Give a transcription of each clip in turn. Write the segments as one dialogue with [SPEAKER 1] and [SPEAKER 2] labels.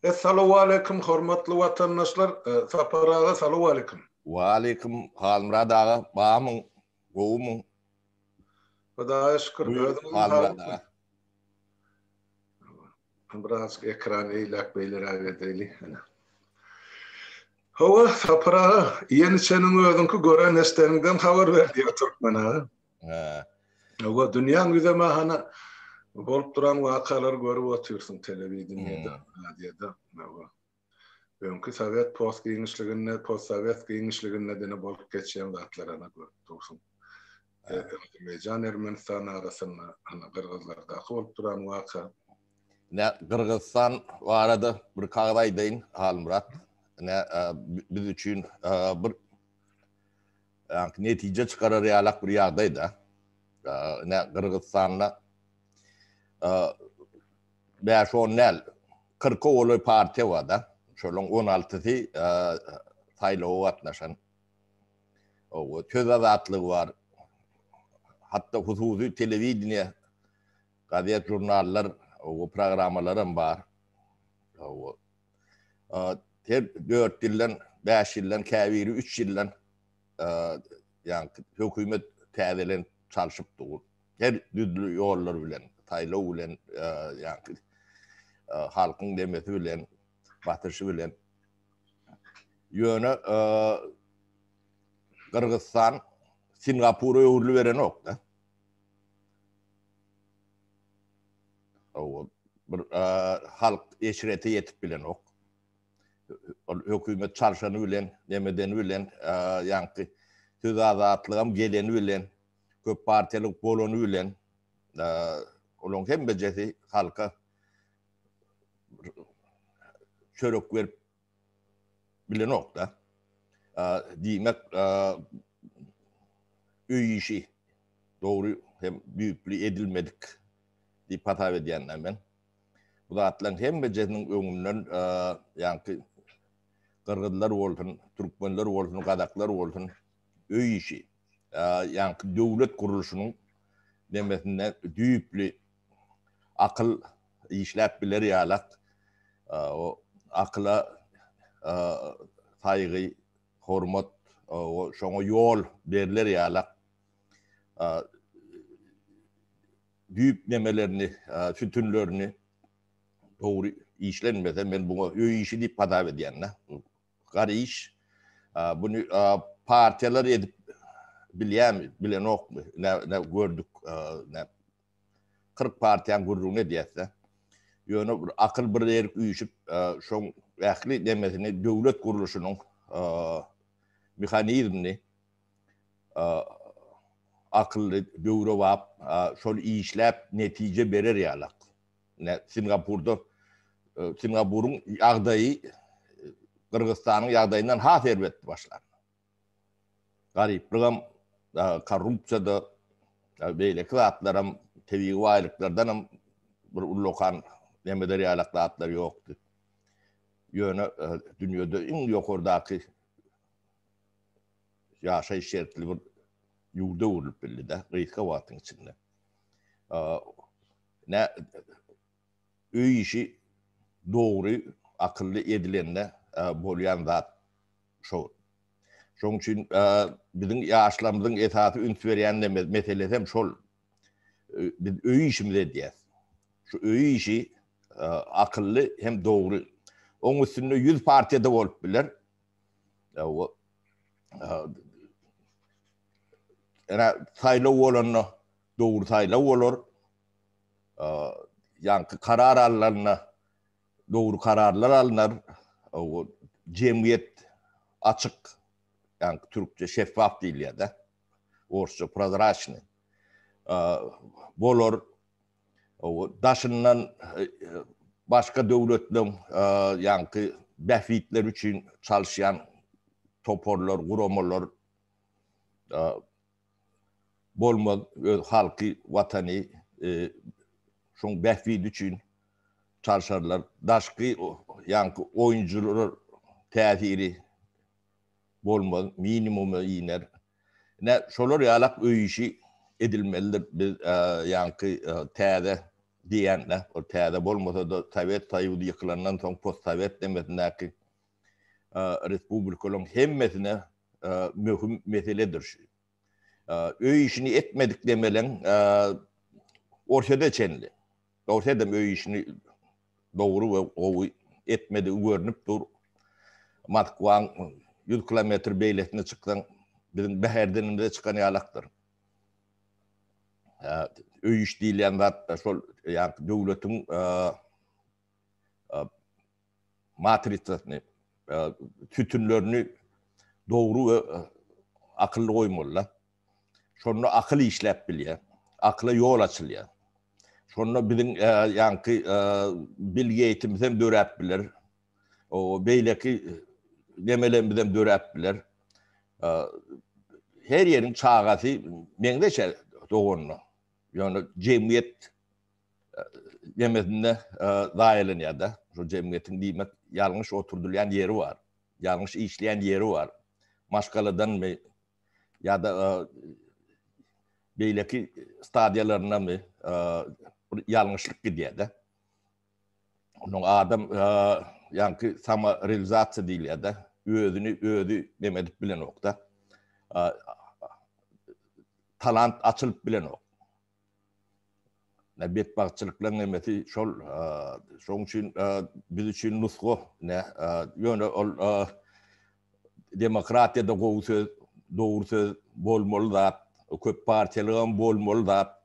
[SPEAKER 1] Essalawwaleýkim hormatly watandaşlar Sapar aga salowaleýkim.
[SPEAKER 2] Waleýkim Halmyrat aga bamyň gowumyň.
[SPEAKER 1] Hudaýa şükür özüňiziň
[SPEAKER 2] Halmyrat aga.
[SPEAKER 1] Birazjyk ekrany eýläk beýleräk edeýli. Hawa Sapar aga iýen içeniň özüňki gören eşdeniňden habar ber diýýär türkmen aga.
[SPEAKER 2] Hä.
[SPEAKER 1] Hawa, dünýäň ýüzem-ä hany bolup duran wakalary görüp otyrsyň telewideniýede, radioda. Hawa. Öňki sowet post giňişliginde, postsowet giňişliginde dine bolup geçýän zatlary ana görüp dursuň. Azerbaýjan Ermenistan arasynda hany gyrgyzlardaky bolup duran waka.
[SPEAKER 2] Ine, Gyrgyzystan barada bir kagyz aýdaýyn, Halmyrat. Ine, biz üçin bir Ýaňky netije çykarar ýalak bir ýagdaý-da. Ine, Gyrgyzystanda bäş-on däl, kyrka golaý partiýa bar-da. Şolaryň on altysy saýlawa gatnaşan. Söz azatlygy bar. Hatda hususy telewideniýe, gazet, žurnallar, programmalaram bar. Her dört ýyldan, bäş ýyldan, käbiri üç ýyldan ýaňky hökümet täzelenip çalşyp dur. Her dürli ýollar bilen, saýlaw bilen, ýaňky halkyň demesi bilen, basyşy bilen. Ýöne Gyrgyzystan Singapura öwrüliberenok-da. Hawa, bir halk eşrete ýetip bilenok. Ol hökümet çalşany bilen, nemedeni bilen, ýaňky söz azatlygam geleni bilen, köp partiýalyk bolany bilen, olaryň hemmejesi halka çörek berip bilenok-da. Diýmek, öý işi dogry hem düýpli edilmedik diýip hasap edýän-dä men. Bu zatlaryň hemmejesiniň öňünden ýaňky gyrgyzlar bolsun, türkmenler bolsun, gazaklar bolsun öý işi, ýaňky döwlet gurluşynyň nemesinde düýpli akyl işläp biler ýalak o akyla saýgy, hormat, şoňa ýol berler ýalak düýp nemelerini, sütünlerini dogry işlenmese, men buňa öý işi diýip hasap edýän-de. Gar iş. Buny partiýalar edip bilýärmi, bilenokmy? Nä gördük, nä 40 partiýaň gürrüňini edýäs-de. Ýöne bir akyl bir ýerik üýşüp, şoň ähli nemesini döwlet gurluşynyň mehanizmini akylly, döwrebap, şol işläp netije berer ýalak. Ine, Singapurda Singapuryň ýagdaýy Gyrgyzystanyň ýagdaýyndan has erbetdi başlan. Garyplygam, korrupsiýada, beýleki zatlaram, tebigy baýlyklardanam bir ullakan neme eder ýalak zatlar ýokdy. Ýöne dünýede iň ýokardaky ýaşaýyş şertli bir ýurda öwrülip bildi-de, gysga wagtyň içinde. Ne öý işi dogry, akylly edilende bolýan zat şo. Şonuň üçin biziň ýaşlarymyzyň esasy üns berýän meselesi hem şol. Biz öý işimizi edýäs. Şu öý işi akylly hem dogry. Oň üstünde 100 partiýada bolup biler. Saýlaw bolanda dogry saýlaw bolar. Ýaňky karar alnanda dogry kararlar alnar. Jemgyýet açyk, ýaňky türkçe şeffaf diýilýär-de. Orsça prozraçnyý bolar. Daşyndan başga döwletleriň ýaňky bähbitleri üçin çalyşýan toparlar, guramalar bolmaz. Öz halky, watany şoň bähbidi üçin çalşarlar. Daşky ýaňky oýunjylar täsiri bolmaz, minimuma iner. Ine, şolar ýalak öý işi edilmelidir. Biz ýaňky täze. diýýän-de, ol täze bolmasa-da Sowet Soýuzy ýykylandan soň postsowet demesindäki respublikalaryň hemmesine möhüm meseledir şu. Öý işini etmedik demeleň Orsýede çenli. Orsýedem öý işini dogry we gowy etmedigi görnüp dur. Moskwaň 100 kilometr beýlesine çyksaň, biziň Bäherdenimize çykan ýalakdyr. Öý iş diýilýän zat şol ýa döwletiň matrisasyny, sütünlerini dogry we akylly goýmaly-da. Şonda akyl işläp bilýär. Akyla ýol açylýar. Şonda biziň ýaňky Bill Geýtimiz hem döräp biler. O beýleki nemelerimiz hem döräp biler. Her ýeriň çagasy meňzeş doganyna. Ýöne jemgyýet nemesinde zaýalanýar-da. Şol jemgyýetiň diýmek ýalňyş oturdylýan ýeri bar. Ýalňyş işleýän ýeri bar. Maşgaladanmy ýa-da beýleki stadiýalaryndanmy bir ýalňyşlyk gidýär-de. Onuň adam ýaňky samorealizasiýa diýilýär-de, özüni özi neme edip bilenok-da. Talant açylyp bilenok. Ne betbagtçylyklaryň nemesi şol, şoň üçin biz üçin nusga ne ýöne ol demokratiýada gowy söz, dogry söz bolmaly zat, köp partiýalygam bolmaly zat,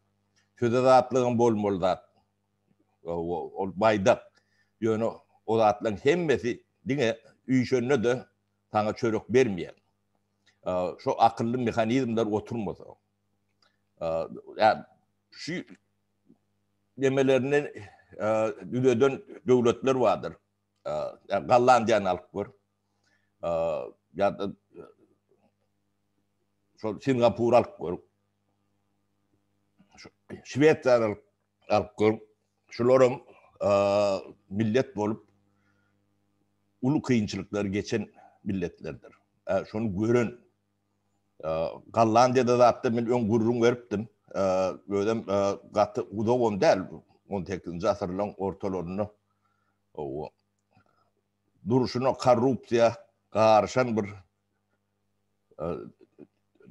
[SPEAKER 2] söz azatlygam bolmaly zat. Ol baýdak. Ýöne o zatlaryň hemmesi diňe üýşende-de saňa çörek bermeýär. Şo akylly mehanizmler oturmasa. Şu nemelerini düzeden döwletler bardyr. Gollandiýany alyp gör. Ýa-da şol Singapury alyp gör. Şwesiýany alyp gör. Şularam millet bolup uly kynçylyklary geçen milletlerdir. Şony gören Gollandiýada zatda men öň gürrüň beripdim. Özem gaty uzagam däl, on sekizinji asyrlaryň ortalarynda durşuna korrupsiýa garyşan bir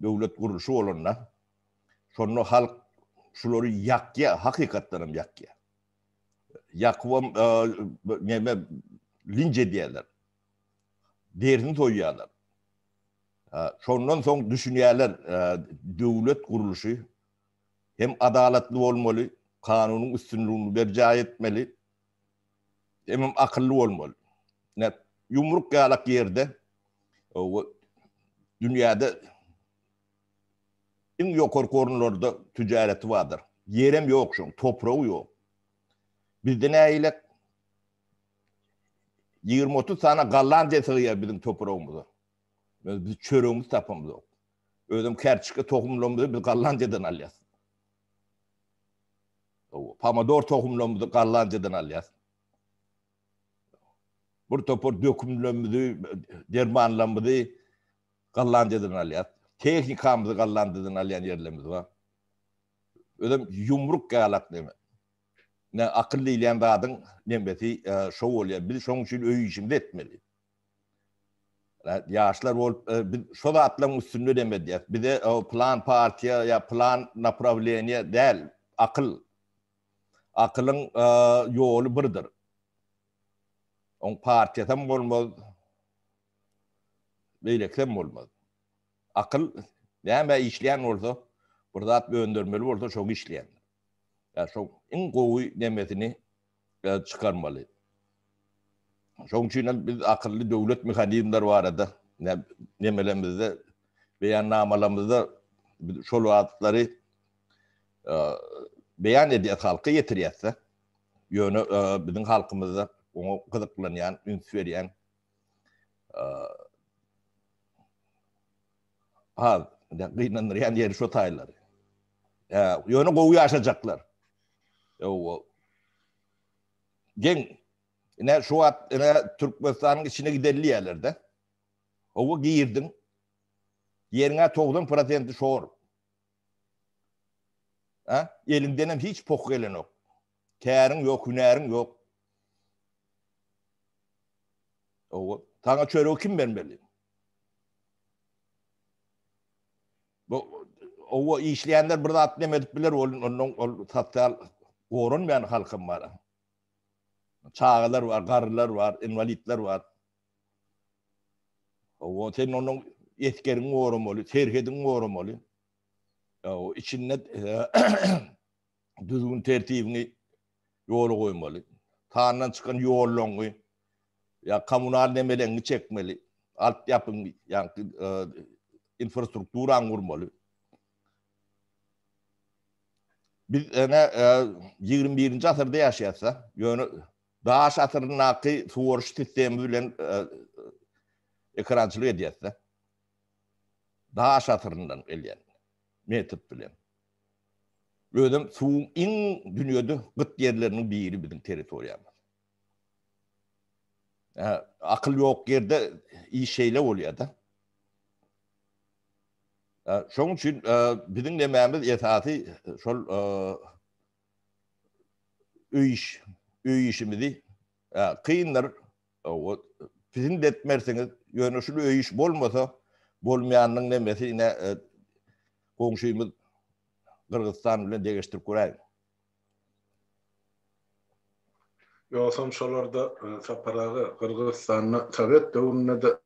[SPEAKER 2] döwlet gurluşy bolanda, şonda halk şulary ýakýar, hakykatdan hem ýakýar. Ýakybam neme linç edýärler. Derisini soýýarlar. Şondan soň düşünýärler, döwlet gurluşy hem adalatly bolmaly, kanunyň üstünligini berjaý etmeli, hemem akylly bolmaly. Ine, ýumruk ýalak ýerde dünýäde iň ýokarky orunlarda tüjareti bardyr. Ýerem ýok şoň, topragy ýok. Bizde nähili? 20-30 sany Gollandiýa sygýar biziň topragymyza. Biz çöregimizi tapamzok. Özem kerçike tohumlarymyzy biz Gollandiýadan alýas. Pomidor tohumlarymyzy Gollandiýadan alýas. Bir topar dökümlerimizi, dermanlarymyzy Gollandiýadan alýas. Tehnikamyzy Gollandiýadan alýan ýerlerimiz bar. Özem ýumruk ýalak neme. Ne akyl diýilýän zadyň nemesi şo bolýar. Biz şoň üçin öý işimizi etmeli. Ýaşlar bolup biz şo zatlaryň üstünde dem edýäs. Bize plan partiýa ýa plan naprawleniýe däl, akyl. Akylyň ýoly birdir. Oň partiýasam bolmaz, beýlekisem bolmaz. Akyl nämä işleýän bolsa, bir zat öndürmeli bolsa şoňa işleýändir. Ýa şo iň gowy nemesini çykarmaly. Şoň üçin hem biz akylly döwlet mehanizmleri barada nemelemizde, beýannamalarymyzda biz şol zatlary beýan edýäs, halka ýetirýäs-de. Ýöne biziň halkymyzda oňa gyzyklanýan, üns berýän az. Gynandyrýan ýeri şo taýlary. Ýöne gowy ýaşajaklar. Ýowa. Geň. Ine şu wagt ine Türkmenistanyň içine gideli diýerler-de. Hawa girdiň. Ýeriňe 90 prosenti şor. Ha? Eliňdenem hiç poh gelenok. Käriň ýok, hünäriň ýok. Owa, saňa çöregi kim bermeli? Bu owa işleýänler bir zat neme edip biler, ol ondan ol sosial goranmaýan halkam bar. Çagalar bar, garrylar bar, inwalidler bar. Owa sen onuň esgeriňi goramaly, serhediňi goramaly. O içinde düzgün tertibiňi ýola goýmaly. Tandan çykan ýollaňy ýa kommunal nemeleňi çekmeli. Alt ýapyňy, ýa infrastrukturaňy gurmaly. Biz ene 21-nji asyrda ýaşaýarys, ýöne daş asyryndaky suwaryş sistemi bilen ekrançylyk edýäris. Daş asyryndan gelýän metod bilen. Özem suwuň iň dünýede gyt ýerleriniň biri biziň territoriýamyz. Akyl ýok ýerde iş şeýle bolýar-da. Şonuň üçin biziň nemämiz esasy şol öý iş, öý işimizi kyndyr, pisint etmersiňiz, ýöne şul öý iş bolmasa, bolmaýanyň nemesi ine goňşymyz Gyrgyzystan bilen deňeşdirip göräýiň.
[SPEAKER 1] Ýogsam şolarda Sapar aga Gyrgyzystanda sowet döwründe-de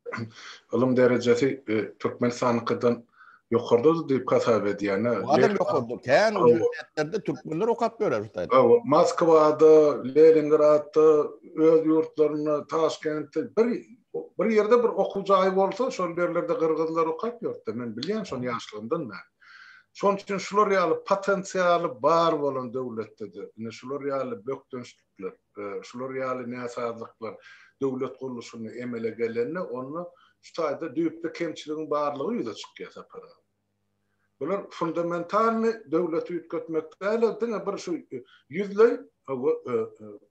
[SPEAKER 1] ylym derejesi Türkmenistanyňkydan ýokardady diýip hasap edýän.
[SPEAKER 2] O adam ýokarda. Kän uniwersitetlerde türkmenler okap ýörer şu taýda.
[SPEAKER 1] Hawa, Moskwada, Leningradda, öz ýurtlarynda, Taşkentde bir bir ýerde bir okuw jaýy bolsa, şol ýerlerde gyrgyzlar okap ýörtdi. Men bilýän şony ýaşlygymdan bäri. Şonuň üçin şular ýaly potensialy bar bolan döwletde-de, ine şular ýaly bökdençlikler, şular ýaly näsazlyklar döwlet gurluşynda emele gelende, onda şu taýda düýpli kemçiligiň barlygy ýüze çykýar Sapar aga. Bular fundamentalnyý döwleti üýtgetmek däl, diňe bir şu ýüzleý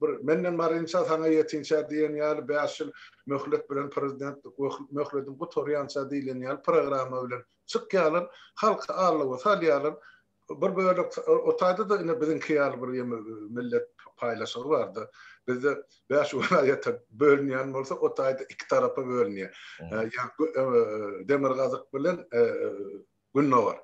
[SPEAKER 1] bir menden barynça saňa ýetinçä diýen ýaly bäş ýyl möhlet bilen prezidentlik möhledim gutarýança diýlen ýaly programma bilen çykýarlar, halky aldawa salýarlar. Bir bölek o taýda-da ine biziňki ýaly bir ýeme millet paýlaşygy bar-da. Bizde bäş welaýata bölünýän bolsa, o taýda iki tarapa bölünýär. Ýa demirgazyk bilen gündogar.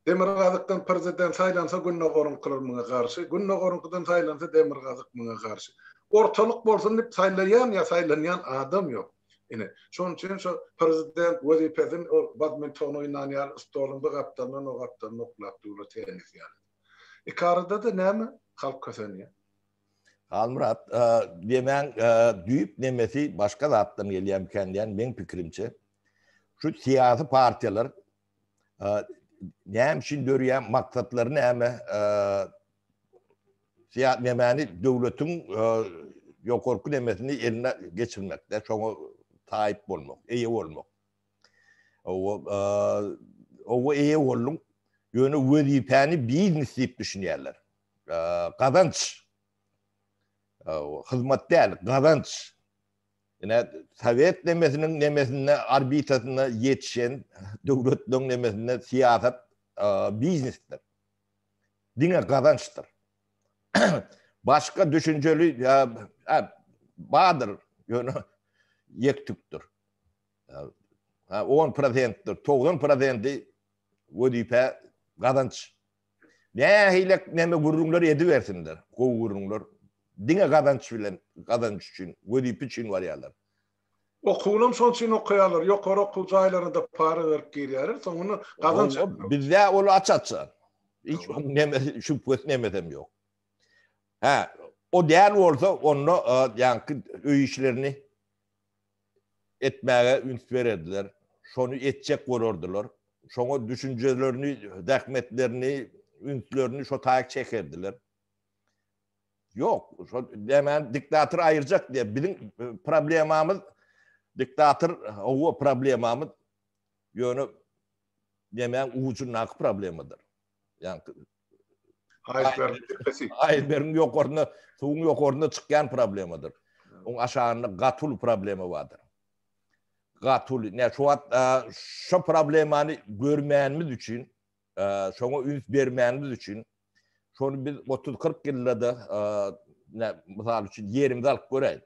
[SPEAKER 1] Demirgazykdan prezident saýlansa gündogaryňkylar muňa garşy, gündogaryňkydan saýlansa demirgazyk muňa garşy. Ortalyk bolsun diýip saýlaýan ýa saýlanýan adam ýok. Ine, şonuň üçin şo prezident wezipesini ol badminton oýnan ýaly stoluň bir gapdalyndan o gapdalyna oklap durlar tennis ýaly. Ikarada-da näme? Halk kösenýär.
[SPEAKER 2] Halmyrat, demäň düýp nemesi başga zatdan gelýärmikän diýýän meň pikirimçe. Şu syýasy partiýalar näme üçin dörýär, maksatlary näme? Syýa nemäni döwletiň ýokarky nemesini eline geçirmekde, şoňa saýyp bolmak, eýe bolmak. Owa, owa eýe bolduň, ýöne wezipäni biznes diýip düşünýärler. Gazanç. Hyzmat däl, gazanç. Ine, sowet nemesiniň nemesinde, orbitasynda ýetişen döwletleriň nemesinde syýasat biznesdir. Diňe gazançdyr. Başga düşünjeli bardyr, ýöne ýek-tükdür. Ha, 10 prosentdir, 90 prosenti wezipe gazanç. Nähili näme gürrüňler edibersinler, gowy gürrüňler. Diňe gazanç bilen, gazanç üçin, wezipe üçin barýarlar.
[SPEAKER 1] Okuwynam şoň üçin okaýarlar, ýokary okuw jaýlaryna-da para berip girýärler, soňunda gazanç
[SPEAKER 2] etmek. Bizde ol aç-açan. Hiç onuň nemesi, şübhesi nemesem ýok. Hä, o däl bolsa, onda ýaňky öý işlerini etmäge üns bererdiler. Şony etjek bolardylar. Şoňa düşünjelerini, zähmetlerini, ünslerini şo taýyk çekerdiler. Ýok, şo nämäni diktator aýyrjak diýip, biziň problemamyz diktator, hawa problemamyz ýöne nämäň ujundaky problemadyr. Ýagny
[SPEAKER 1] Aýsbergiň depesi.
[SPEAKER 2] Aýsbergiň ýokarynda, suwuň ýokarynda çykýan problemadyr. Oň aşagynda gaty uly problema bardyr. Gaty uly. Näme şu wagt şo problemany görmänimiz üçin, şoňa üns bermänimiz üçin. Şony biz 30-40 ýylda-da mysal üçin ýerimizi alyp göräýiň.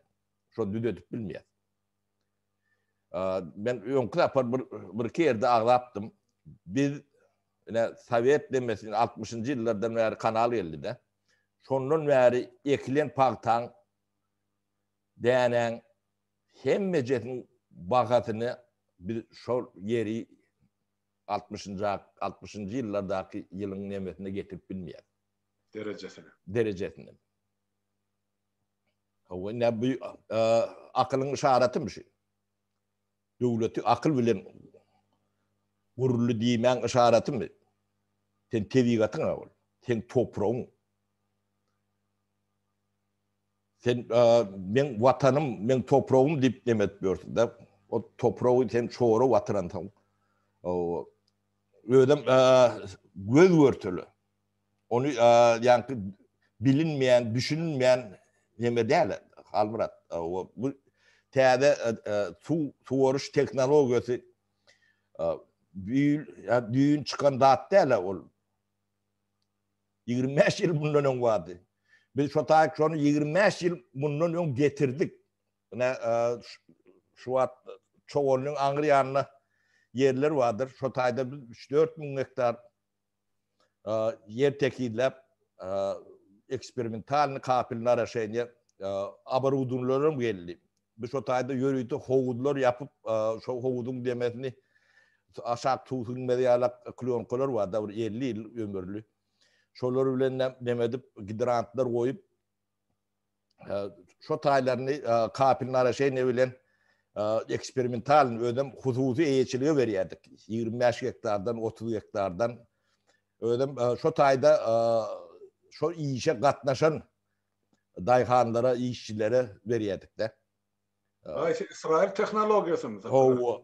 [SPEAKER 2] Şony düzedip bilmeýäs. Men öňki sapar bir bir iki ýerde agzapdym. Biz ine sowet demesi 60-njy ýyllardan bäri kanal geldi-de. Şondan bäri ekilen pagtaň dänäň hemmejesiniň bahasyny biz şol ýeri altmyşynjy altmyşynjy ýyllardaky ýylyň nemesine getirip bilmeýäris.
[SPEAKER 1] Derejesine.
[SPEAKER 2] Derejesine. Hawa, ine bu akylyň yşaratymy şu? Döwleti akyl bilen guruldy diýmäň yşaratymy? Sen tebigatyň-a ol. Seň topragyň. Sen meň watanym, meň topragym diýip neme edip ýörsüň-dä. O topragy sen çora batyransoň, özem göz görtele. Ony ýaňky bilinmeýän, düşünilmeýän neme däl, Halmyrat. Bu täze suw suwaryş tehnologiýasy düýn çykan zat däl ol. 25 ýyl mundan öň bardy. Biz şo taýyk şony 25 ýyl mundan öň getirdik. Ine şu wagt Çoganlyň aňry ýanynda ýerler bardyr. Şo taýda biz 3-4 müň gektar ýer tekizläp eksperimentalny kapelny naraşeniýe oborudunlaram geldi. Biz şo taýda ýörite howuzlar ýapyp, şo howuzyň demesini aşak suw siňmez ýalak klýonkalar bar-da bir 50 ýyl ömürli. Şolar bilen neme edip gidrantlar goýup şo taýlaryny kapelny naraşeniýe bilen eksperimentalny özem hususy eýeçilige berýärdik. 25 gektardan, 30 gektardan. Özem şo taýda şo işe gatnaşan daýhanlara, işçilere berýärdik-de.
[SPEAKER 1] Haýsy Ysraýyl tehnologiýasymy?
[SPEAKER 2] Hawa.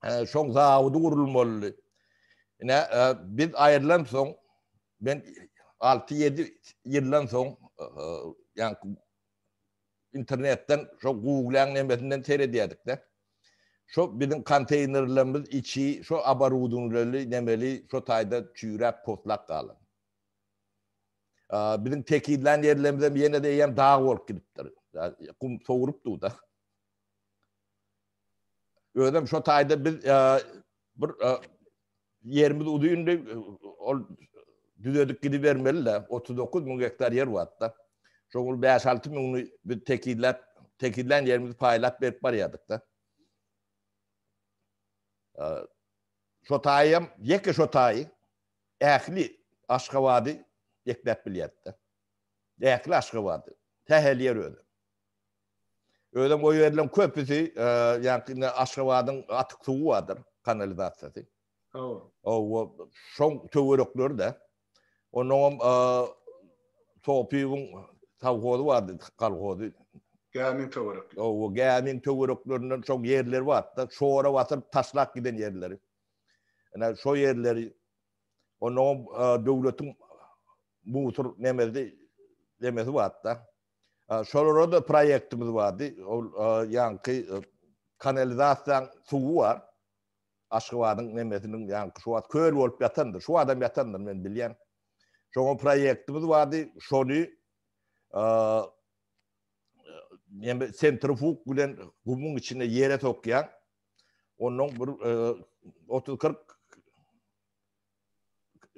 [SPEAKER 2] Şoň zawody gurulmalydy. Ine, biz aýrylan soň, men 6-7 ýyldan soň, ýaňky internetden şo Google-yň nemesinden seredýärdik-de. Şo biziň konteýnerlerimiz içi, şo oborudowniýaly, nemeli, şo taýda çüýräp, poslap galan. Biziň tekizlän ýerlerimizem ýene-de eýýäm dag bolup gidipdir. Gum sowrupdy-da. Özem şo taýda biz bir ýerimiz uzyndy, ol düzedip gidibermeli-de, 39 müň gektar ýer bardy-da. Şoň 5-6 müňüni biz tekizläp, tekizlän ýerimizi paýlap berip barýardyk-da. Şo taýam, ýeke şo taýy ähli Aşgabady ekläp bilýärdi-de. Ähli Aşgabady. Sähel ýer özi. Özem o ýerleň köpüsi, ýaňky indi Aşgabadyň atyk suwy bardyr, kanalizasiýasy.
[SPEAKER 1] Hawa.
[SPEAKER 2] Hawa, şoň töwerekleri-de. Onnoňam Sopyýewiň sowhozy bardy, kolhozy.
[SPEAKER 1] Gämiň töwerekleri.
[SPEAKER 2] Hawa, gämiň töwereklerinden şoň ýerleri bardy-da, şora basyryp taşlap giden ýerleri. Ine, şo ýerleri, onnoňam döwletiň musur nemesi, nemesi bardy-da. Şolara-da proýektimiz bardy. Ol ýaňky kanalizasiýaň suwy bar. Aşgabadyň nemesiniň ýaňky şu wagt köl bolup ýatandyr. Şu wagtam ýatandyr men bilýän. Şoňa proýektimiz bardy. Şony neme sentrifug bilen gumuň içine ýere sokýaň. Ondan bir 30-40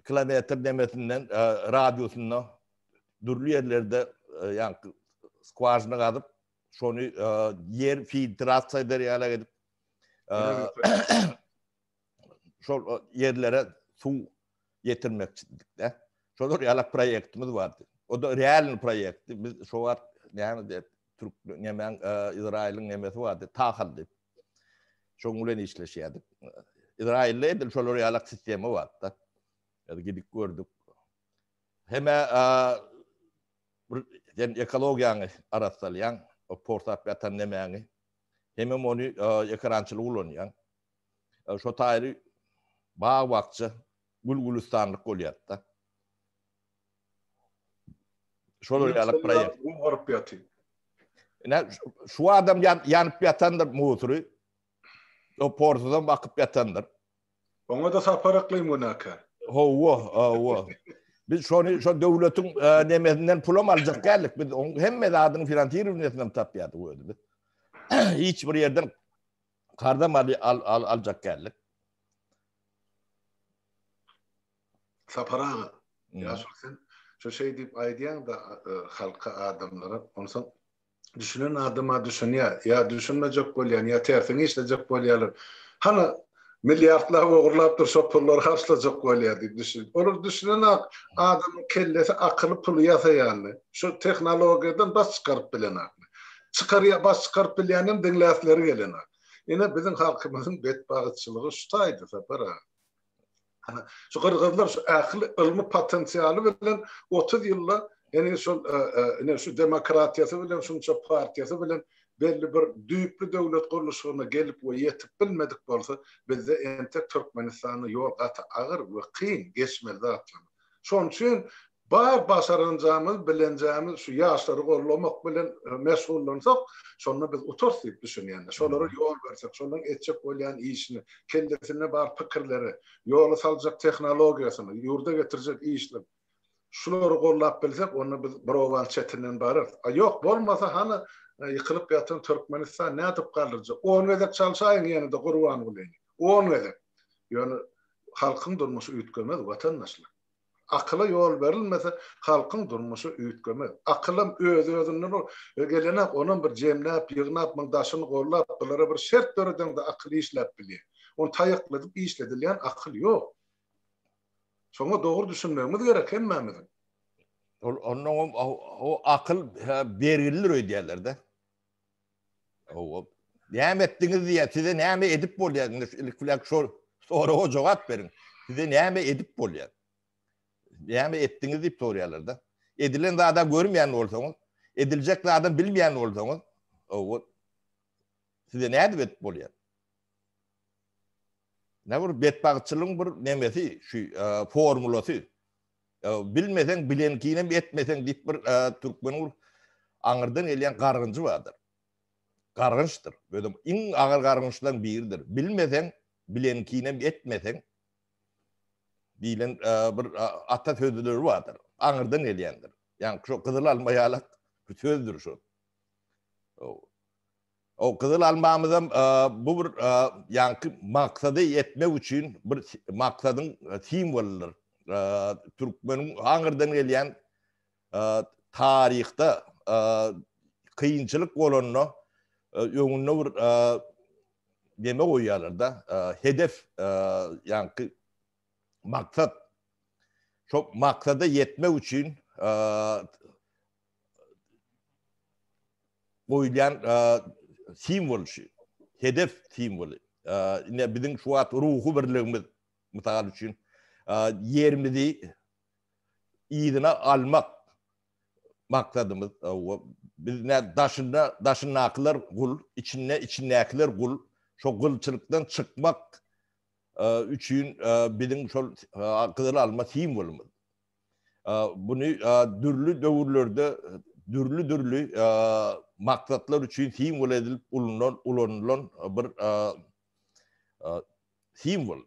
[SPEAKER 2] kilometr nemesinden radiusynda dürli ýerlerde ýaňky skwažina gazyp, şony ýer filtrasiýa eder ýaly edip şol ýerlere suw ýetirmekçidik-de. Şolar ýaly proýektimiz bardy. O da realny proýektdi. Biz şo wagt näme diýip, türk nemäň Izraýylyň nemesi bardy, Tahal diýip. Şoň bilen işleşýärdik. Izraýylda edil şolar ýaly sistema bardy-da. Biz gidip gördük. Heme bir sen ekologiýaňy arassalaýaň, o porsap ýatan nemäňi. Hemem ony ekrançylyk ulanýaň. Şo taýly bag-bakja, gül-gülüstanlyk bolýar-da. Şolar ýaly proýekt.
[SPEAKER 1] Gugaryp ýatyr.
[SPEAKER 2] Ine şu adam ýanyp ýatandyr musury. O porsuzam bakyp ýatandyr.
[SPEAKER 1] Oňa da Sapar Yklym günäkär.
[SPEAKER 2] Hawa, hawa. Biz şony şo döwletiň nemesinden pulam aljak däldik. Biz oň hemme zadynyň finansirowaniýesini tapýardyk özümiz. Hiç bir ýerden karzam aljak däldik.
[SPEAKER 1] Sapar aga, ýa şol sen şo şeý diýip aýdýaň-da halka, adamlara, onsoň düşünen adam-a düşünýär, ýa düşünmejek bolýan, ýa tersine işlejek bolýarlar. Hany, milliardlap ogurlapdyr, şo pullary harçlajak bolýar diýip düşün. Olar düşünenak, adamyň kellesi, akyly puly ýasaýanyny, şo tehnologiýadan baş çykaryp bilenakmy. Çykarýa, baş çykaryp bilýänem diňläsleri gelenak. Ine, biziň halkymyzyň betbagytçylygy şu taýda, Sapar aga. Şu gyrgyzlar şu ähli ylmy potensialy bilen 30 ýylda ýani şol e, e, ine şu demokratiýasy bilen şunça partiýasy bilen belli bir düýpli döwlet gurluşygyna gelip we ýetip bilmedik bolsa, bizde entek Türkmenistanda ýol gaty agyr we kyn geçmeli zatlar. Şonuň üçin Bar başaranjamyz, bilenjämiz şu ýaşlary gollamak bilen meşgullansak, şonda biz utarys diýip düşünýän. Şolara ýol bersek, şolaryň etjek bolýan işini, kellesinde bar pikirleri, ýola saljak tehnologiýasyny, ýurda getirjek işini, şulary gollap bilsek, onda biz bir obanyň çetinden bararys. A ýok, bolmasa hany ýykylyp ýatan Türkmenistan nädip galdyrjak? On gezek çalşaýyň ýene-de Gurbangulyny. On gezek. Ýöne halkyň durmuşy üýtgemez, watandaşlar. Akyla ýol berilmese, halkyň durmuşy üýtgemez. Akylam öz-özünden gelenak, onam bir jemläp, ýygnap, muň daşyny gollap, bulara bir şert döredeňde akyl işläp bilýär. Ony taýakladyp işledilýän akyl ýok. Şoňa dogry düşünmegimiz gerek hemmämiziň.
[SPEAKER 2] Ol onnoňam o akyl bergilidir öýdýärler-de. Hawa. Näme etdiňiz diýýär. Size näme edip bolýar? Indi ilki bilen şol soraga jogap beriň. Size näme edip bolýar? Näme etdiňiz diýip soraýarlar-da. Edilen zada görmeýän bolsaňyz, ediljek zadam bilmeýän bolsaňyz, hawa. Size nädip edip bolýar? Ne bir betbagtçylygyň bir nemesi, şu e, formulasy. E, bilmeseň, bilenkinem etmeseň diýip bir e, türkmeniň bir aňyrdan gelýän gargynjy bardyr. Gargynçdyr. Özem iň agyr gargynçlaryň biridir. Bilmeseň, bilenkinem etmeseň diýlen bir ata sözleri bardyr. Aňyrdan gelýändir. Ýagny şu gyzyl alma ýalak bir sözdür şu. O gyzyl almamyzam bu bir ýaňky maksady ýetmek üçin bir maksadyň simwolydyr. Türkmeniň aňyrdan gelýän taryhda kynçylyk bolanda öňünde bir neme goýýarlar-da, hedef ýaňky maksat. Şo maksada ýetmek üçin goýulýan simwol şu. Hedef simwoly. Ine biziň şu wagt ruhy birligimiz mysal üçin ýerimizi yzyna almak maksadymyz. Biz ne daşynda daşyndakylar gul, içinde içindäkiler gul. Şo gulçulykdan çykmak üçin biziň şol gyzyl alma simwolymyz. Buny dürli döwürlerde dürli-dürli maksatlar üçin simwol edilip ulanylan ulanylan bir simwol.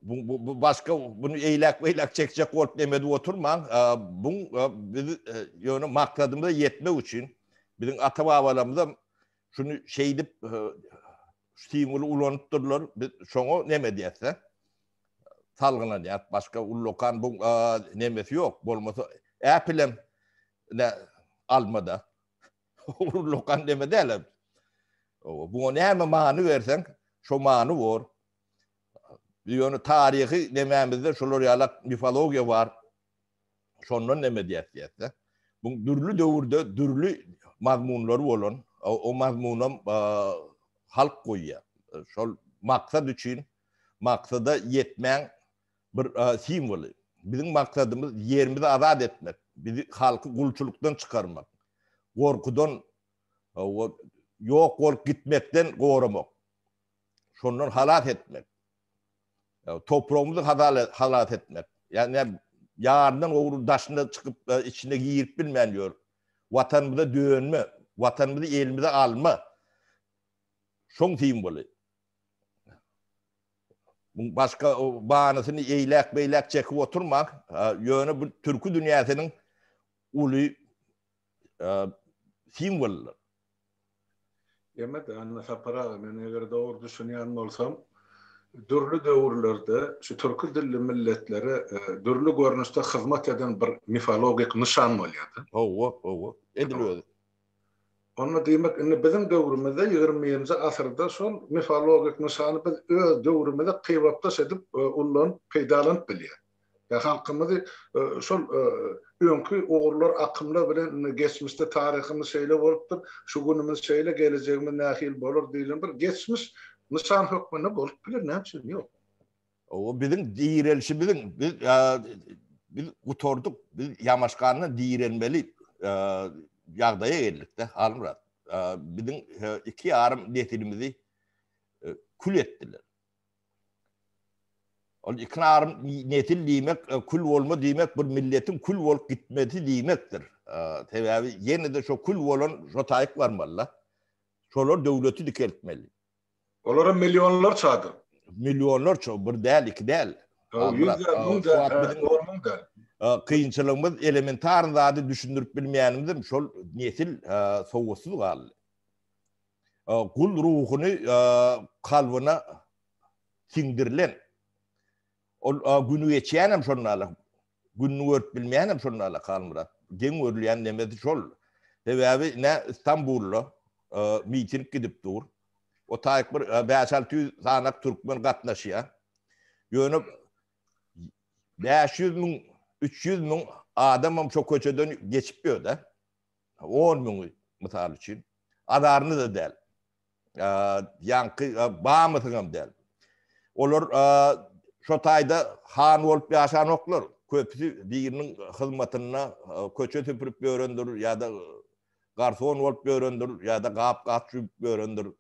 [SPEAKER 2] Bu bu başga bunu eýläk-beýläk çekjek bolup neme edip oturmaň. Bu biz ýöne maksadymyza ýetmek üçin biziň ata-babalarymyzam şuny şeýdip şu simwoly ulanypdyrlar. Biz şoňa neme edýäs-de? Salgylanýar. Başga ullakan bu nemesi ýok. Bolmasa Apple-em ne almada. Ullakan neme däl. Buňa näme many berseň, şo many bor. Ýöne taryhy nemämizde şolar ýalak mifologiýa bar. Şondan neme diýýäs diýýäs-de. Bu dürli döwürde dürli mazmunlary bolan, o mazmunam halk goýýar. Şol maksat üçin maksada ýetmäň bir simwoly. Biziň maksadymyz ýerimizi azat etmek, bizi halky gulçulykdan çykarmak, gorkudan ýok bolup gitmekden goramak, şondan halas etmek. Topragymyzy halas etmek. Ýagny ýaryndan gowry daşyna çykyp, içine girip bilmän ýör. Watanymyza dönme, watanymyzy elimize alma. Şoň simwoly. Muň başga manysyny eýläk-beýläk çekip oturmaň. Ýöne bu türki dünýäsiniň uly simwolydyr.
[SPEAKER 1] Ýeme-de, Annasapar aga, men eger dogry düşünýän bolsam, dürli döwürlerde şu türki dilli milletlere dürli görnüşde hyzmat eden bir mifologik nyşan bolýar-da.
[SPEAKER 2] Hawa, hawa, edil özi.
[SPEAKER 1] Onda diýmek, indi biziň döwrümizde, ýigrimi birinji asyrda şol mifologik nyşany biz öz döwrümize kybapdaş edip ullanyp, peýdalanyp bilýäris. Ýa halkymyzy şol öňki ugurlar, akymlar bilen indi geçmişde taryhymyz şeýle bolupdyr, şu günümiz şeýle, gelejegimiz nähili bolar diýlen bir geçmiş nyşan hökmünde bolup biler, näme üçin ýok?
[SPEAKER 2] O biziň direlişimiziň, biz biz gutardyk, biz ýamaşgandan direlmeli ýagdaýa geldik-de, Halmyrat. Biziň 2,5 nesilimizi kül etdiler. Ol 2,5 nesil diýmek, kül bolma diýmek, bir milletiň kül bolup gitmesi diýmekdir. Sebäbi ýene-de şo kül bolan şo taýyk barmaly-da. Şolar döwleti dikeltmeli.
[SPEAKER 1] Olara millionlarça adam.
[SPEAKER 2] Millionlarça, bir däl, iki däl.
[SPEAKER 1] Ýüz däl, müň däl, on müň däl.
[SPEAKER 2] Kynçylygymyz elementar zady düşündirip bilmeýänimizem şol nesil sowatsyz galdy. Gul ruhuny kalbyna siňdirilen. Ol güni geçýänem şonda Gününi görüp bilmeýänem şonda ala Halmyrat. Geň görülýän nemesi şol. Sebäbi nä Istanbulda miting gidip dur. O taýyk bir 5-600 sanak türkmen gatnaşýar. Ýöne 500 müň, 300 müň adamam şo köçeden geçip ýör-de. 10 müňi mysal üçin. Azaryny-da däl. Ýaňky bamysyňam däl. Olar şo taýda han bolup ýaşanoklar. Köpüsi biriniň hyzmatynda köçe süpürip ýörendir ýa-da garson bolup ýörendir ýa-da gap-gaç ýuwup ýörendir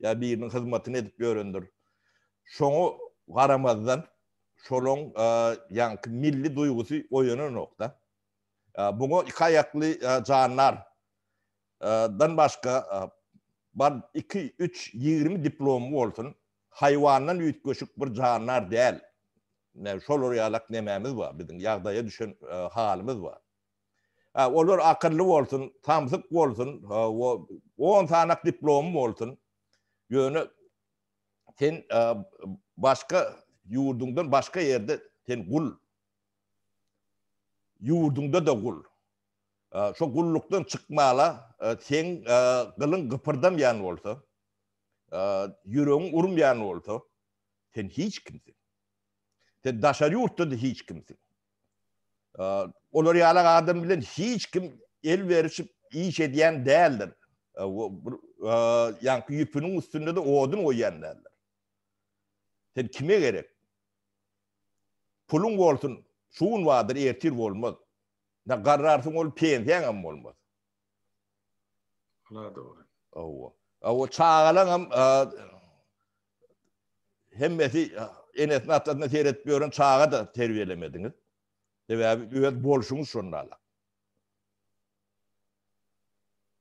[SPEAKER 2] ýa biriniň hyzmatyny edip ýörendir. Şoňa garamazdan şolaň ýaňky milli duýgusy oýananok-da. Buňa iki aýakly jandar dan başga bar iki, üç, 20 diplomy bolsun, haýwandan üýtgeşik bir jandar däl. Şolar ýalak nemämiz bar biziň, ýagdaýa düşen halymyz bar. Olar akylly bolsun, samsyk bolsun, 10 sanak diplomy bolsun, ýöne sen başga ýurduňdan başga ýerde sen gul. Ýurduňda-da gul. Şo gullukdan çykmala seň gylyň gypyrdamaýan bolsa, ýüregiň urmaýan bolsa, sen hiç kimsiň. Sen daşary ýurtda-da hiç kimsiň. Olar ýalak adam bilen hiç kim el berişip iş edýän däldir. Ýaňky ýüpüniň üstünde-de odun goýýan däldir. Sen kime gerek? Puluň bolsun, şu gün bardyr, ertir bolmaz. Da garrarsyň ol pensiýaňam bolmaz.
[SPEAKER 1] Hala dogry.
[SPEAKER 2] Hawa. Hawa çagalaňam hemmesi enesini atasyna seredip ýören çaga da terbiýelemediňiz. Sebäbi öz bolşuňyz şonda.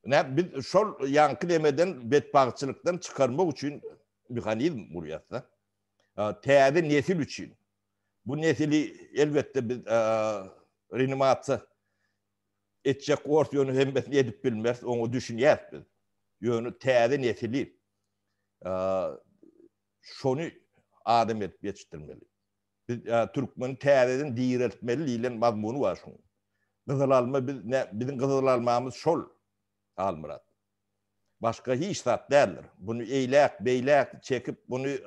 [SPEAKER 2] Nä biz şol ýaňky demeden betbagtçylykdan çykarmak üçin mehanizm gurýas-da. Täze nesil üçin. Bu nesili elbetde biz reanimasiýa etjek bors, ýöne hemmesini edip bilmeris, oňa düşünýäris biz. Ýöne täze nesili şony adam edip ýetişdirmeli. Biz türkmeni täzeden direltmeli diýlen mazmuny bar şuň. Gyzyl alma biz biziň gyzyl almamyz şol Halmyrat. Başga hiç zat däldir. Buny eýläk, beýläk çekip buny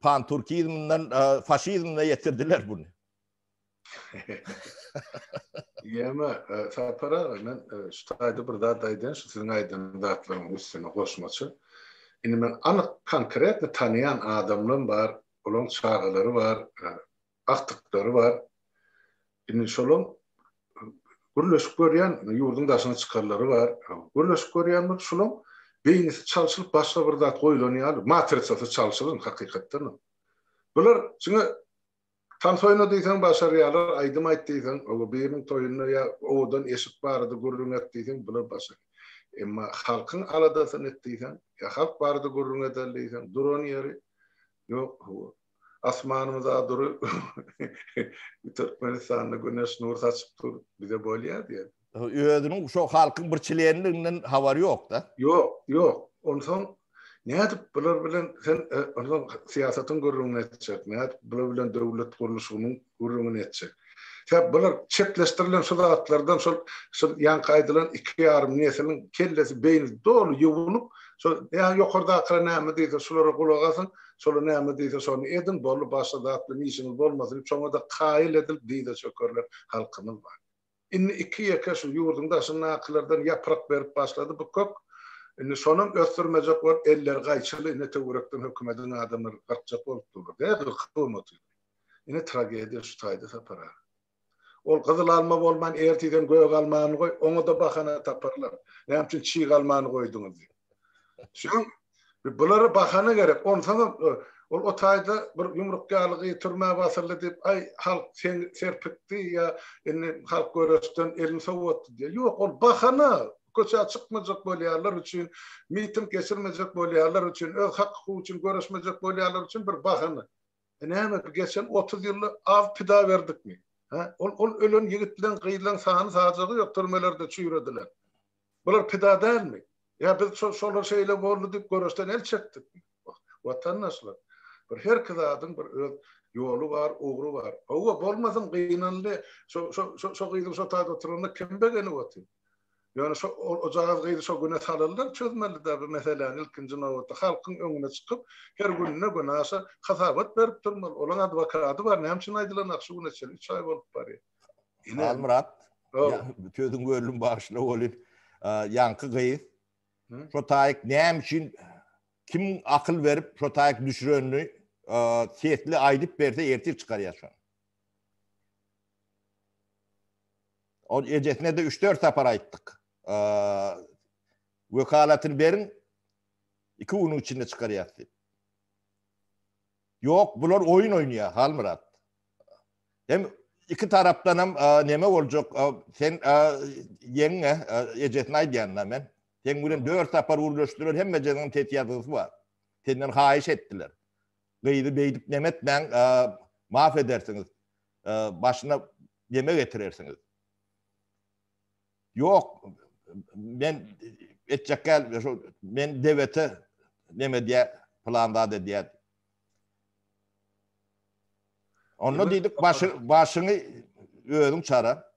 [SPEAKER 2] Panturkizmden faşizmine ýetirdiler buny.
[SPEAKER 1] Ýeme, Sapar aga, men şu taýda bir zat aýdaýyn, şu siziň aýdan zatlaryňyzyň üstüne goşmaça. Indi men anyk, konkretno tanaýan adamlarym bar, olaryň çagalary bar, agtyklary bar. Indi şolaň gürleşip görýän, ýurduň daşyna çykanlary bar. Gürleşip görýän bir şulaň beýnisi çalşylyp başga bir zat goýlan ýaly, matrisasy çalşylan hakykatdan. Bular diňe tans oýna diýseň başarýarlar, aýdym aýt diýseň, oba biriniň toýunda ýa owadan eşik barada gürrüň et diýseň, bular başarýar. Emma halkyň aladasyny et diýseň, ýa halk barada gürrüň edeli diýseň, duran ýeri. Ýok, hawa. Asmanymyz-a dury, Türkmenistanda güneş nur saçyp dur, bize bolýar diýýär.
[SPEAKER 2] Özüniň şo halkyň bir çlenliginden habary ýok-da.
[SPEAKER 1] Ýok, ýok. Onsoň nädip bular bilen sen onsoň syýasatyň gürrüňini etjek, nädip bular bilen döwlet gurluşygynyň gürrüňini etjek. Sebäp bular çetleşdirilen şu zatlardan şol şol ýaňky aýdylan 2,5 nesliň kellesi beýnisi doly ýuwulyp, şol ýa ýokardakylar näme diýse şulara gulak asyň, şolar näme diýse şony ediň, boldy başga zat bilen işiňiz bolmasyn diýip şoňa-da kaýyl edilip dyza çökerilen halkymyz bar. Indi iki-ýeke şu ýurduň daşyndakylardan ýaprak berip başlady bu kök. Indi şonam ösdürmejek bolup elleri gaýçyly ine töwerekden hökümediň adamlary gyrkjak bolup durlar. Dä gyrkyp otyr. Ine tragediýa şu taýda Sapar aga. Ol gyzyl alma bolman ertirden gök almany goý, oňa-da bahana taparlar. Näme üçin çig almany goýduňyz diýip. Şoň bulara bahana gerek. Onsoňam ol o taýda bir ýumruk ýaly gyz türmä basyldy diýip, aý halk serpikdi ýa indi halk göreşden elini sowatdy diýýär. Ýok, ol bahana. Köçä çykmajak bolýarlar üçin, miting geçirmejek bolýarlar üçin, öz hak-hukugy üçin göreşmejek bolýarlar üçin bir bahana. E näme, geçen 30 ýylda az pida berdikmi? Hä? Ol ol ölen ýigitleň, gyzlaň sany-sajagy ýok türmelerde çüýredilen. Bular pida dälmi? Ýa biz şo şolar şeýle boldy diýip göreşden el çekdikmi? Watandaşlar, bir herki zadyň bir öz ýoly bar, ugry bar. Hawa, bolmasyn gynanly, şo şo şo şo gyzyň şo taýda oturanyna kim begenip otyr? Ýöne şo ojagaz gyzy şo güne salyrlar, çözmeli-dä bu meseläni ilkinji nobatda halkyň öňüne çykyp, her gününe günaşa hasabat berip durmaly. Olaň adwokady bar, näme üçin aýdylanak şu güne çenli üç aý bolup barýar.
[SPEAKER 2] Ine. Halmyrat, sözüňi böldüm bagyşla welin, ýaňky gyz şo taýyk näme üçin kim akyl berip şo taýyk düşürenini sesli aýdyp berse ertir çykarýar şony. Ol ejesine-de üç-dört sapar aýtdyk. Wekalatyny beriň, iki günüň içinde çykarýas diýip. Ýok, bular oýun oýnaýar, Halmyrat. Hem iki tarapdanam neme boljak, sen ýeňňe, ejesine aýdýan-da men. Seň bilen dört sapar gürleşdiler, hemmejesiň ses ýazgysy bar. Senden haýyş etdiler. Gyzy beýdip neme etmäň, maf edersiňiz. Başyna neme getirersiňiz. Ýok, men etjek gel, şo men debete neme edýär, plan zat edýär. Onda diýdik, başy, başyňy özüň çara.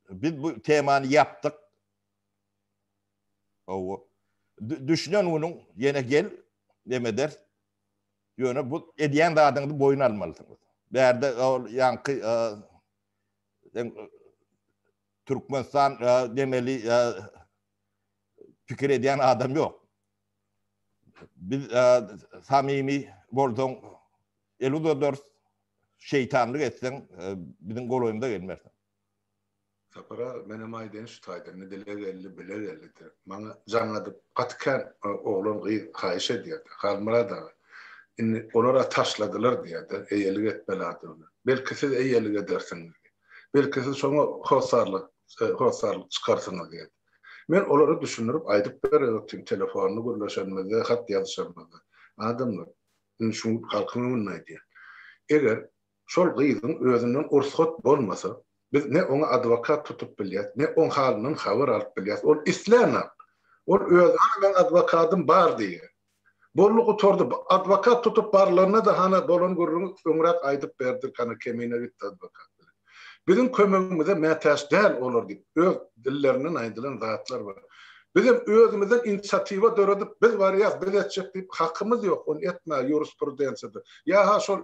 [SPEAKER 2] Biz bu temany ýapdyk. Hawa. Düşünen günüň ýene gel, neme eder. Ýöne bu edýän zadyňyzy boýun almalysyňyz. Bärde ol ýaňky sen Türkmenistan demeli pikir edýän adam ýok. Biz samimi bolsaň el uzadarys, şeýtanlyk etseň biziň golaýymyza gelmersiň.
[SPEAKER 1] Sapar aga, menem aýdaýyn şu taýda, indi dile geldi, bile geldi-de. Maňa jaň edip, gaty kän oglan, gyz haýyş edýär-de, Halmyrat aga, indi olar-a taşladylar diýýär-de, eýelik etmeli adamlar. Belki siz eýelik edersiňiz diýýär. Belki siz şoňa hossarlyk, hossarlyk çykarsyňyz diýýär. Men olara düşündirip aýdyp bererdim telefonda gürleşenimizde, hat ýazyşanymyzda. Adamlar, indi şu halkyň öňünde aýdýan. Eger Şol gyzyň özünden ursgat bolmasa, biz ne oňa adwokat tutup bilýäs, ne oň halyndan habar alyp bilýäs. Ol islänok. Ol özi hana meň adwokadym bar diýýär. Boldy gutardy. Adwokat tutup barylanda-da hana bolan gürrüňi öňräk aýdyp berdik, hana Kemine gitdi adwokat bilen. Biziň kömegimize mätäç däl olar diýip, öz dillerinden aýdylan zatlar bar. Bizem özümizden inisiatiwa döredip, biz barýas, biz etjek diýip hakymyz ýok ony etmäge ýurisprudensiýada. Ýa-ha şol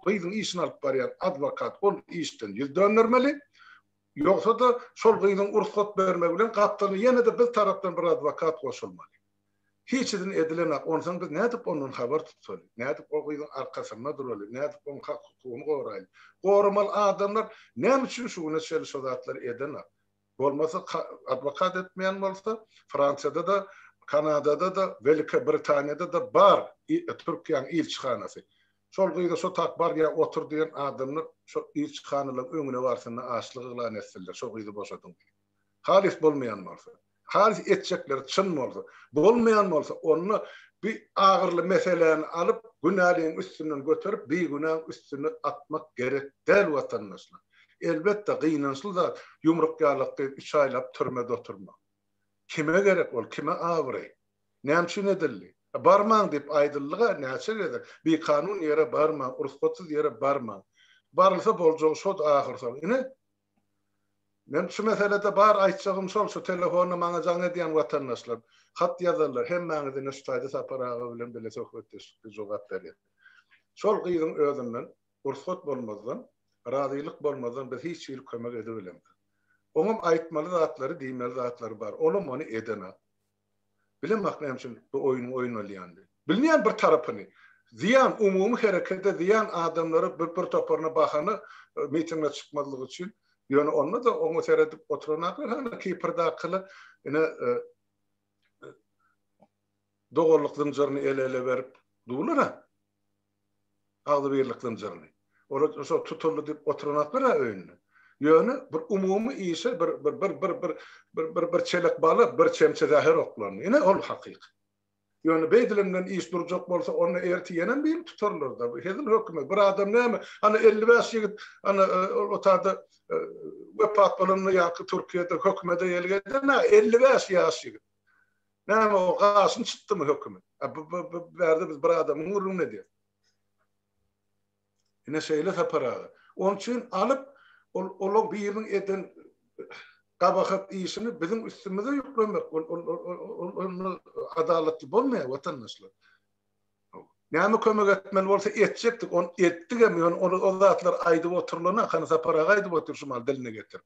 [SPEAKER 1] gyzyň işini alyp barýan adwokat ol işden ýüz döndermeli, ýogsa-da şol gyzyň ursgat bermegi bilen gapdalyna ýene-de biz tarapdan bir adwokat goşulmaly. Hiçisini edilenak, onsoň biz nädip ondan habar tutsaly, nädip o gyzyň arkasynda duraly, nädip oň hak-hukugyny goraýly. Goramaly adamlar näme üçin şu güne çenli şo zatlary edenak? Bolmasa adwokat etmeýän bolsa, Fransiýada-da, Kanadada-da, Welika Britaniýada-da bar Türkiýäniň ilçihanasy. Şol gyza şo tak bar ýa otur diýen adamlar şo ilçihanalaryň öňüne barsynlar açlyk yglan etsinler şo gyzy boşadyň diýip. Halys bolmaýan bolsa. Halys etjekleri çyn bolsa. Bolmaýan bolsa onda bi agyrly meseläni alyp. Günäliň üstünden göterip bigünäň üstüne atmak gerek däl watandaşlar. Elbetde gynançly zat ýumruk ýalak gyz üç aýlap türmede oturmak. Kime gerek ol kime abraý. Näme üçin edildi? Barmaň diýip aýdyldyga näçe gezek. Bikanun ýere barmaň, rugsatsyz ýere barmaň. Barylsa boljagy şod ahyrsoňy. Ine Men şu meselede bar aýtjagym şol şu telefonda maňa jaň edýän watandaşlar, hat ýazanlar hemmäňiz ine şu taýda Sapar aga bilen bile söhbetdeşlikde jogap berýän. Şol gyzyň özünden rugsat bolmazdan, razylyk bolmazdan biz hiç hili kömek edibilemzok. Oňam aýtmaly zatlary, diýmeli zatlary bar. Olam ony edenak. Bilemok näme üçin bu oýnuň oýnalýanyny. Bilmeýän bir tarapyny. Zyýan umumy herekete zyýan adamlara bir bir toparyna bahana mitinge çykmazlyk üçin. Ýöne onda-da oňa seredip oturanaklar hany Kiprdakylar ine doganlyk zynjyryny el-ele berip durlar-a. Agzybirlik zynjyryny. Olar şo tutuldy diýip oturanaklar-a öýünde. Ýöne bir umumy işe bir bir bir bir bir bir bir bir çelek bala bir çemçe zäher oklandy. Ine ol hakyky. Ýöne beýdilenden iş durjak bolsa onda ertir ýenem birini tutarlar-da. Bu hezil hökümet. Bir adam näme? Ana 55 ýigit ana ol otada wepat bolanda ýaňky Türkiýede hökümete ýel eden-ä 55 ýaş ýigit. Näme o gaşyny çytdymy hökümet? A bu bu bu bärde biz bir adamyň gürrüňini edýäs. Ine şeýle Sapar aga. Onuň üçin alyp ol olaň biriniň eden gabahat işini biziň üstümize ýüklemek ol ol ol ol adalatly bolmaýar watandaşlar. Näme kömek etmeli bolsa etjekdik, ony etdigem, ýöne ol o zatlar aýdyp oturylana, hany Sapar aga aýdyp otyr şu mahaly diline getirip.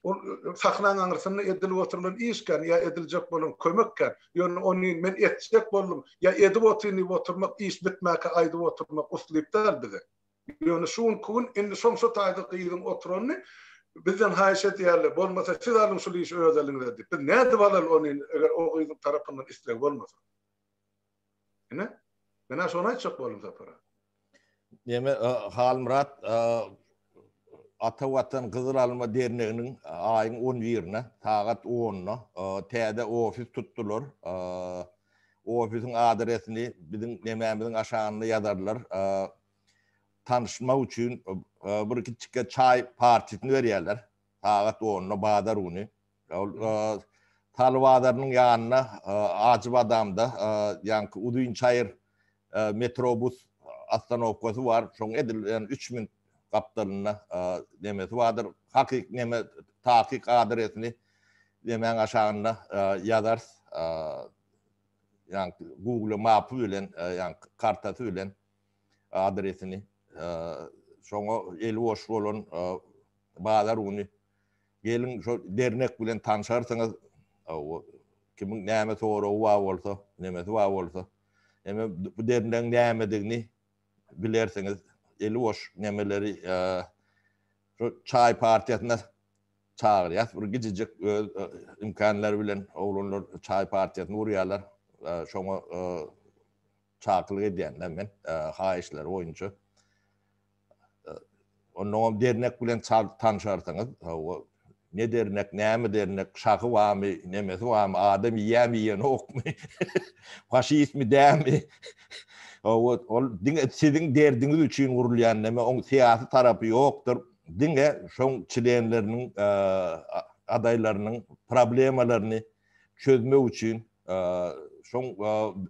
[SPEAKER 1] Ol sahnaň aňyrsynda edilip oturylan iş kän ýa ediljek bolan kömek kän. Ýöne ony men etjek boldum ýa edip otyryn diýip oturmak, iş bitmäkä aýdyp oturmak uslyp däl bize. Ýöne şu günki gün indi şoň şo taýda gyzyň oturanyny bizden haýyş edýärler, bolmasa siz alyň şul işi öz eliňize diýip. Biz nädip alaly ony eger o gyzyň tarapyndan isleg bolmasa. Ine, men-ä şony aýtjak boldum Sapar aga.
[SPEAKER 2] Neme, Halmyrat, Ata Watan Gyzyl Alma derneginiň aýyň on birine, sagat onda täze ofis tutdular. Ofisiň adresini biziň nemämiziň aşagynda ýazarlar. Tanyşmak üçin bir kiçijik çaý partiýasyny berýärler. Sagat onda bazar güni. Ol Saly bazarynyň ýanynda Ajybadamda ýaňky uzyn çaýyr metrobus ostanowkasy bar. Şoň edil ýany üç minut gapdalynda nemesi bardyr. Hakyk neme takyk adresini nemäň aşagynda ýazarys. Ýaňky Google mapy bilen ýaňky kartasy bilen adresini. Şoňa eli boş bolan bazar güni Geliň şo dernek bilen tanşarsyňyz. Kimiň näme soragy bar bolsa, nemesi bar bolsa, hemem bu dernegiň nämedigini bilersiňiz. Eli boş nemeleri şo çaý partiýasyna çagyrýas. Bir gijijik öz imkanlary bilen oglanlar çaý partiýasyny gurýarlar. Şoňa çakylyk edýän-de men haýyşlary boýunça. Onnoňam dernek bilen tanşarsyňyz. Hawa, ne dernek, näme dernek, şahy barmy, nemesi barmy, adam iýýämi, iýenokmy, faşistmi, dälmi? Hawa, ol diňe siziň derdiňiz üçin gurulýan neme, oň syýasy tarapy ýokdur. Diňe şoň çlenleriniň, adaýlarynyň problemalaryny çözmek üçin şoň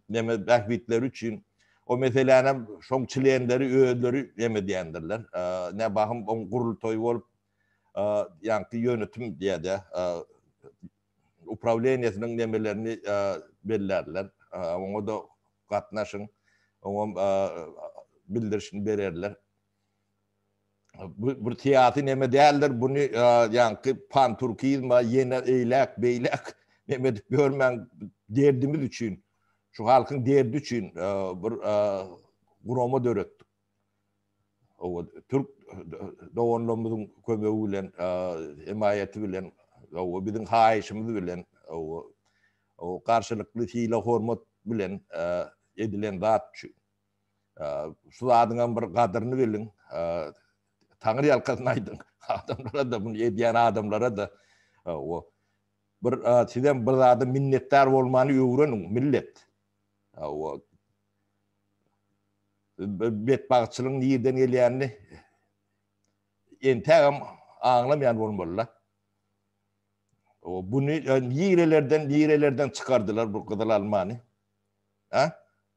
[SPEAKER 2] neme bähbitleri üçin o meselänem şoň çlenleri özleri neme edýändirler. Ne bahym oň gurultaýy bolup ýaňky ýönetim diýýär-de uprawleniýesiniň nemelerini bellärler. Oňa-da gatnaşyň. Oňam bildirişini bererler. Bu bir syýasy neme däldir. Buny ýaňky panturkizma ýene eýläk beýläk neme edip ýörmäň derdimiz üçin şu halkyň derdi üçin bir gurama döretdik. Owa türk doganlarymyzyň kömegi bilen hemaýaty bilen owa biziň haýyşymyz bilen owa garşylykly sylag-hormat bilen edilen zat şu. Şu zadyňam bir gadyryny biliň. Taňry ýalkasyn aýdyň. Adamlara-da, muny edýän adamlara-da. Bir sizem bir zada minnetdar bolmany öwreniň, millet. betbagtçylygyň nirden gelýänini entägem aňlamaýan bolmaly-da. Buny nirelerden, nirelerden çykardylar bu gyzyl almany? A?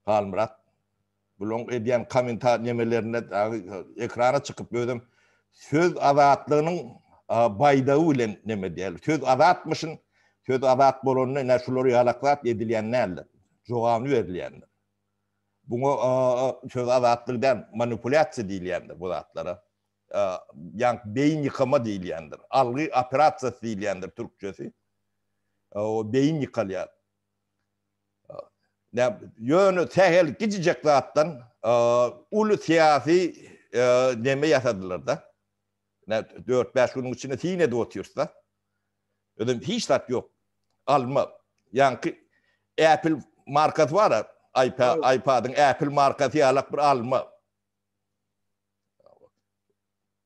[SPEAKER 2] Halmyrat. Bulaň edýän kommentar nemelerinde ekrana çykyp özem söz azatlygynyň baýdagy bilen neme edýärler. Söz azatmyşyn, söz azat bolanda ine şular ýalak zat edilýän däldir. Jogabyny berilýändir. Buňa söz azatlygy däl, manipulýasiýa diýilýändir bu zatlara. Ýaňky beýin ýykama diýilýändir. Algy operasiýasy diýilýändir türkçesi. O beýin ýykalýar. Ýöne sähel kiçijek zatdan uly syýasy neme ýasadylar-da. Dört-bäş günüň içinde syn edip otyrys-da. Özem hiç zat ýok. Alma. Ýaňky Apple markasy bar-a, iPad-yň Apple markasy ýalak bir alma.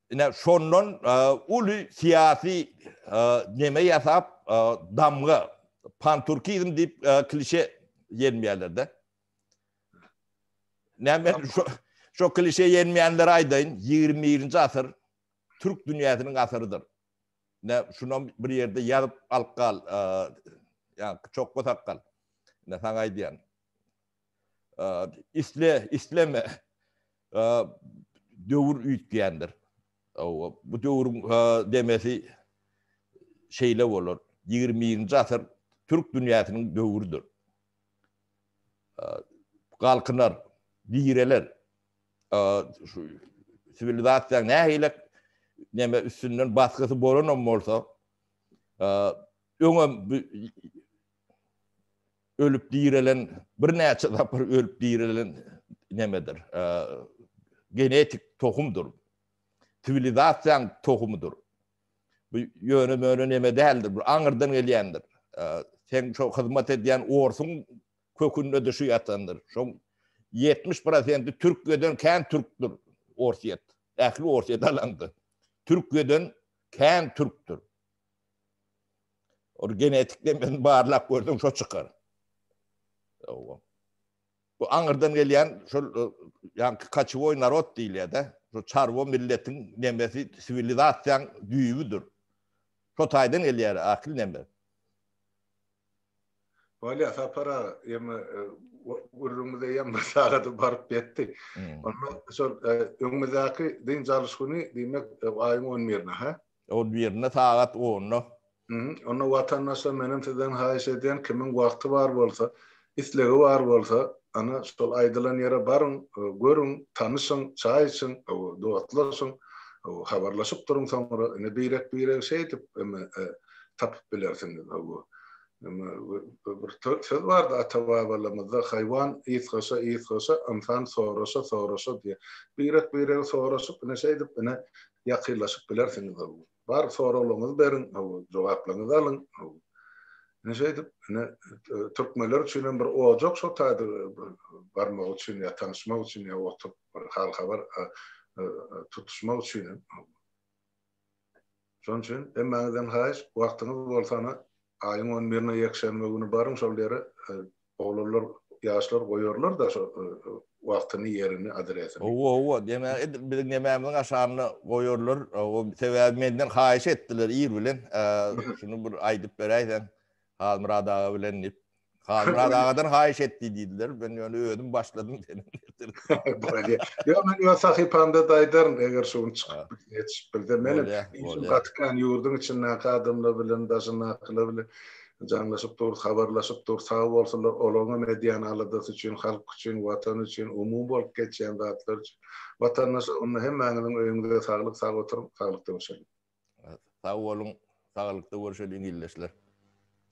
[SPEAKER 2] Ine şondan uly syýasy neme ýasap, damga, panturkizm diýip klişe ýelmeýärler-de. Näme şo şo klişe ýelmeýänlere aýdaýyn, 21-nji asyr türk dünýäsiniň asyrydyr. Ine şunam bir ýerde ýazyp alyp gal, ýa çokga sakgal. Ine saňa aýdýan. Isle, isleme döwür üýtgändir. Bu döwrüň demesi şeýle bolar. 21-nji asyr türk dünýäsiniň döwrüdir. Galkynar, direler. Şu siwilizasiýaň nähili neme üstünden basgysy bolanam bolsa, öňem ölüp direlen birnäçe sapar ölüp direlen nemedir. Genetik tohumdyr. Siwilizasiýaň tohumydyr. Bu ýöne möne neme däldir. Bu aňyrdan gelýändir. Sen şo hyzmat edýän orsuň kökünde-de şu ýatandyr. Şoň 70 prosenti Türkiýeden kän türkdür Orsýet. Ähli Orsýet alaňda. Türkiýeden kän türkdür. Ol genetik demesini barlap görseň şo çykar. Hawa. Bu aňyrdan gelýän şol e, ýaňky kaçewoý narod diýilýär-de. Şu çarwa milletiň nemesi siwilizasiýaň düýbüdir. Şo taýdan gelýär akyl neme.
[SPEAKER 1] Bolýa Sapar aga, ýeme e, gürrüňimiz eýýäm bir sagada baryp ýetdi. Onda şol e, öňümizdäki dynç alyş güni, diýmek, aýyň on birine, hä?
[SPEAKER 2] On birinde sagat onda.
[SPEAKER 1] Onda watandaşlar menem sizden haýyş edýän kimiň wagty bar bolsa, islegi bar bolsa, ana şol aýdylan ýere baryň, görüň, tanyşyň, çaý içiň, dostlaşyň, habarlaşyp duruň soňra ine birek-biregi şeýdip tapyp bilersiňiz. Bir söz bardy ata-babalarymyzda haýwan ysgaşa ysgaşa, ynsan soraşa soraşa diýen. Birek-biregi soraşyp ine şeýdip ine ýakynlaşyp bilersiňiz. Bar soraglaryňyzy beriň, jogaplaryňyzy alyň. Ine şeýdip, ine türkmenler üçin hem bir ojak şo taýda barmak üçin ýa tanyşmak üçin ýa oturyp bir hal-habar tutuşmak üçin hem. Şonuň üçin hemmäňizden haýyş, wagtyňyz bolsa ana aýyň on birine ýekşenbe güni baryň şol ýere Oglanlar, ýaşlar goýarlar-da şo wagtyny, ýerini, adresini.
[SPEAKER 2] Hawa, hawa, deme, edil biziň nemämiziň aşagynda goýarlar. Sebäbi menden haýyş etdiler ir bilen, şuny bir aýdyp beräýseň Halmyrat aga bilen diýip. Halmyrat agadan haýyş etdi diýdiler. Men ýöne özüm başladym seniň.
[SPEAKER 1] Bolýar. Ýok, men öz sahypamda-da aýdaryn, eger şu gün çykyp ýetişip bilsem. Menem işim gaty kän, ýurduň içindäki adamlar bilen, daşyndakylar bilen. Jaňlaşyp dur, habarlaşyp dur, sag bolsunlar, olaryňam edýän aladasy üçin, halk üçin, Watan üçin, umumy bolup geçýän zatlar üçin. Watandaşlar, onda hemmäňiziň öýüňize saglyk, sag oturyň, saglykda görşeliň.
[SPEAKER 2] Sag boluň, saglykda görşeliň ildeşler.